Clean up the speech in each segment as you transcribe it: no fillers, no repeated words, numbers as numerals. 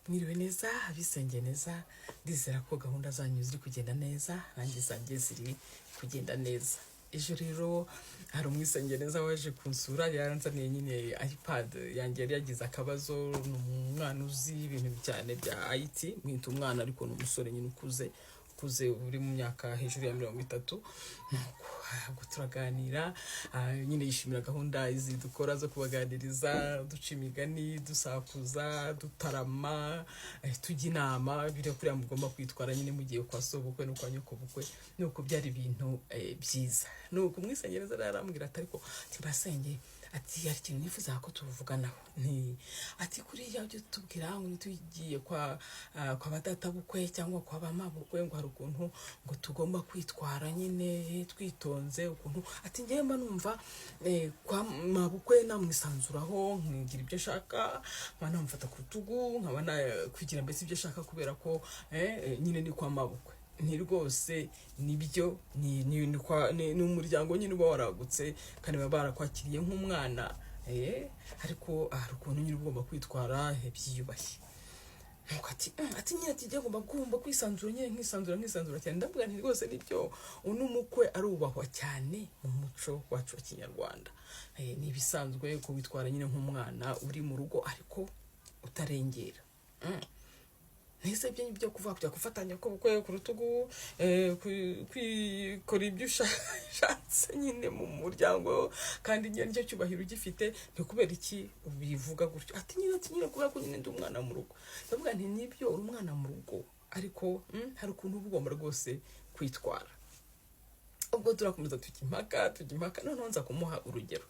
Mwiriwe neza, abisengeye neza. Ndizera ko gahunda zanyu ziri kugenda neza, nanjye zanjye ziri kugenda neza. Ejo rero hari umwisengeneza waje kunsura, yaranzaniye nyine iPad yanjye yari yagize akabazo. Ni umwana uzi ibintu cyane bya IT, mwita umwana ariko ni umusore nyine ukuze ukuze, uri mu myaka hejuru ya 30. Nuko ubwo turaganira, nyine yishimira gahunda izi dukora zo kubaganiriza, duca imigani, dusakuza, dutarama, tujya inama biriya kuriya mugomba kwitwara nyine mugiye kwa sobukwe no kwa nyokobukwe. Nuko byari ibintu byiza. Nuko umwisengereza rero arambwira ati: "Ariko tibasenge," ati, "hari ikintu nifuza ko tuvuganaho." Ni ati: "Kuriya ujya utubwira ngo tugiye kwa badatabukwe cyangwa kwa bamabukwe, ngo hari ukuntu ngo tugomba kwitwara nyine twitonze ukuntu." Ati: "Ngewe mba numva kwa mabukwe namwisanzuraho, nkigira ibyo ashaka, nkaba namufata ku rutugu, nkaba nakwigira mbese ibyo ashaka, kubera ko nyine ni kwa mabukwe." Ni rwose nibyo, ni umuryango nyine uba waragutse kandi baba barakwakiriye nk'umwana, ariko hari ukuntu nyine uba ugomba kwitwara byiyubashye. Nuko ati ati nyine ati ngomba ngomba kwisanzura nyine, nkisanzura, nkisanzura cyane." Ndavuga nti: "Rwose nibyo, uno mukwe arubahwa cyane mu muco wacu wa Kinyarwanda. Ni ibisanzwe ko witwara nyine nk'umwana uri mu rugo, ariko utarengera." Ntese ibyo byo kuvuga kujya gufatanya ko bukwe ku rutugu, kwikora ibyo ushatse nyine mu muryango, kandi nyine nicyo cyubahiro ugifite, ni kubera iki ubivuga gutyo? Ati nyine, ati nyine kubera ko nyine ndi umwana mu rugo. Ndavuga nti: "Nibyo, uri umwana mu rugo, ariko hari ukuntu uba ugomba rwose kwitwara." Ubwo turakomeza tujya impaka, tujya impaka. Noneho nza kumuha urugero,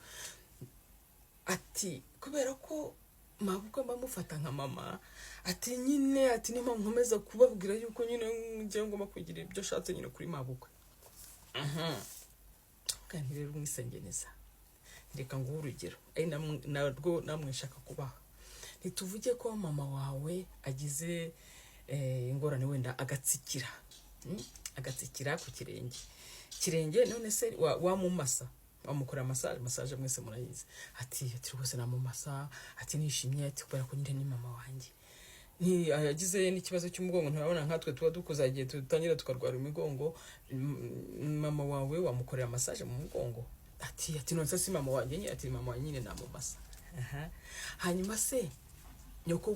ati: "Kubera ko mabukwe mba mufata nka mama," ati nyine, ati "niyo mpamvu nkomeza kubabwira yuko nyine ngiye ngomba kugira ibyo ashatse nyine kuri mabukwe." Kandi rero mwisengeneza, reka nguhe urugero ari narwo namwe nshaka kubaha. Ntituvuge ko mama wawe agize ingorane, wenda agatsikira, Agatsikira ku kirenge. None se wamumasa, wamukorera massage? Massage mwese murayizi. Ati: "Rwose namumasa," ati, "nishimye," ati, "kubera ko nyine ni mama wanjye." Ni yagize n'ikibazo cy'umugongo, nturabona nkatwe tuba dukuze igihe dutangira tukarwara imigongo. Mama wawe wamukorera massage mu mugongo? Ati: "None se si mama wanjye nyine?" Ati: "Mama wanjye nyine namumasa." Aha. Hanyuma se nyoko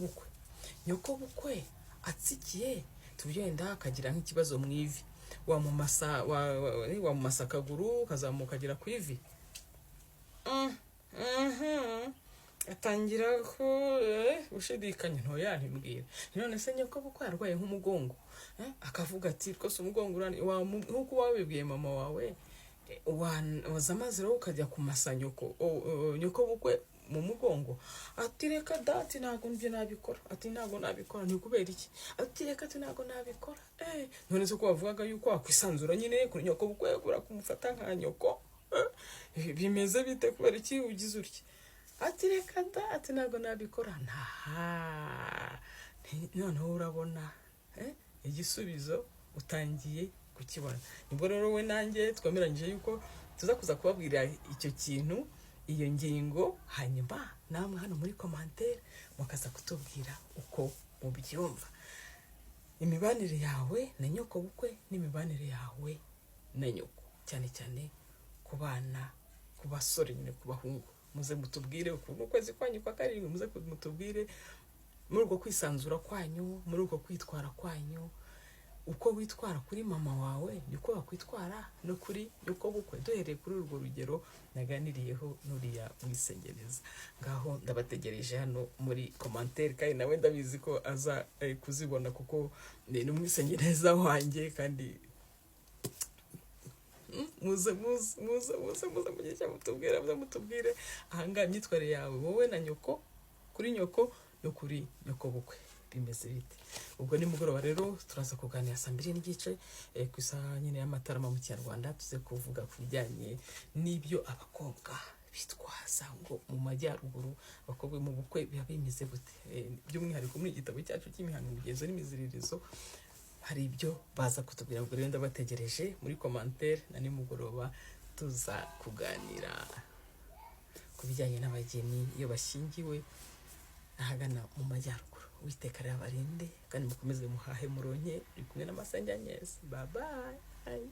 bukwe atsikiye, tugenda akagira nk'ikibazo mu ivi, wamumasa wamumasa akaguru kazamuka akagera ku ivi? Atangira ko gushidikanya. Ntoya ntibwira. None se nyoko bukwe arwaye nk'umugongo, akavuga ati: "Rwose umugongo urani," nk'uko wabibwiye mama wawe, waza amazi rero ukajya kumasa nyoko bukwe mu mugongo? Ati: "Reka dati, ntabwo njye nabikora." Ati: "Ntabwo nabikora." Ni kubera iki? Ati: "Reka," ati, "ntabwo nabikora." None se ko wavugaga yuko wakwisanzura nyine kuri nyoko bukwe, kubera kumufata nka nyoko, bimeze bite? Kubera iki ugize utya? Ati: "Reka da," ati, "ntabwo nabikora." Ntaha noneho urabona igisubizo utangiye kukibona. Nibwo rero we nanjye twemeranyije yuko tuza kuza kubabwira icyo kintu, iyo ngingo, hanyuma namwe hano muri commentaire mukaza kutubwira uko mubyumva, imibanire yawe na nyoko bukwe n'imibanire yawe na nyoko, cyane cyane ku bana, ku basore nyine, ku bahungu. Muze mutubwire ukuntu ukwezi kwanyu kwa karindwi, muze mutubwire muri uko kwisanzura kwanyu, muri uko kwitwara kwanyu, uko witwara kuri mama wawe niko wakwitwara no kuri nyoko bukwe, duhereye kuri urwo rugero naganiriyeho n'uriya mwisengereza. Ngaho ndabategereje hano muri commentaire, kandi nawe ndabizi ko aza kuzibona kuko ni umwisengereza wanjye. Kandi muze, muze, muze, muze, muze mugire icyo mutubwira. Muze mutubwire ahangaha imyitwarire yawe wowe na nyoko, kuri nyoko no kuri nyoko bukwe bimeze bite? Ubwo nimugoroba rero turaza kuganira saa 2:30, ku isaha nyine y'amatarama mu Kinyarwanda, tuze kuvuga ku bijyanye n'ibyo abakobwa bitwaza, ngo mu majyaruguru abakobwa mu bukwe biba bimeze gute? By'umwihariko muri iki gitabo cyacu cy'imihango, imigenzo n'imiziririzo hari ibyo baza kutubwira. Ngo rero ndabategereje muri commentaire na nimugoroba, tuza kuganira ku bijyanye n'abageni iyo bashyingiwe ahagana mu majyaruguru. Uwiteka rero abarinde kandi mukomeze muhahe muronke. Uri kumwe na Masenge Agnes. Bye bye.